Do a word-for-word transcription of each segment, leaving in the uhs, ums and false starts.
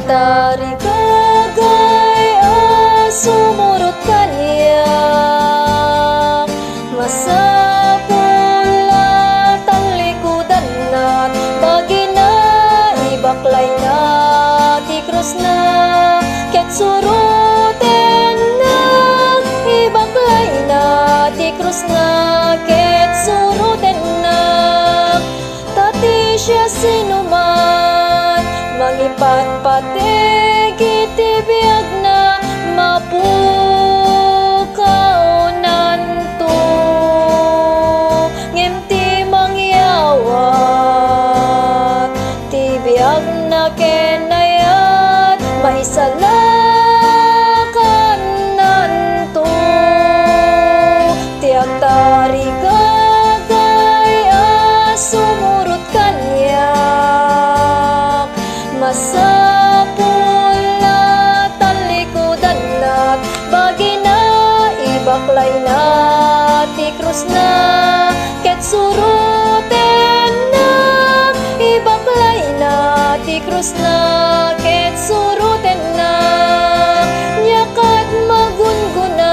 Tarigagay a sumurot kaniak, masapul a tallikudannat, bagina ibaklayna ti krusna, ket surotennak, ibaklayna ti krusna, ket surotennak. Ta ti siasinoman mangipatpateg iti biagna, mapukawnanto. Ngem ti mangyawat ti biagna ken ayat, maisalakannanto. Ti agtarigagay a sumurot kaniak, masapul a tallikudannat, bagina ibaklayna ti krusna, ket surotennak, ibaklayna ti krusna, ket surotennak, nia ket magungunak.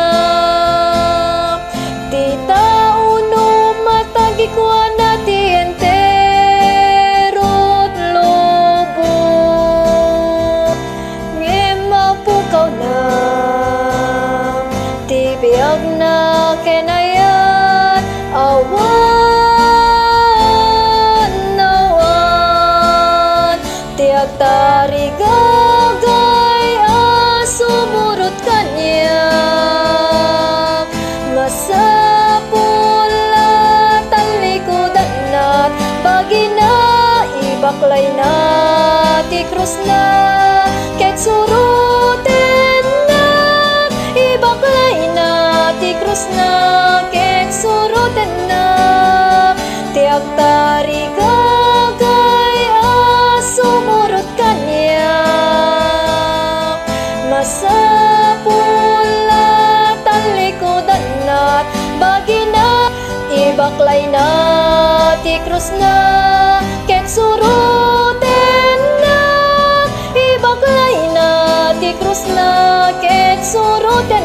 Ti tao no matagikuana ti enterot lubong, ngem mapukawna ti biagna ken ayat, awan, awan. Ti agtarigagay a sumurot kaniak, masapul a tallikudannat, bagina ibaklayna ti krusna, ket surotennak, ibaklayna ti krusna, ket surotennak. Ti agtarigagay a sumurot kaniak, masapul a tallikudannat, bagina ibaklayna ti krusna, ket surotennak, ibaklayna ti krusna, ket suroten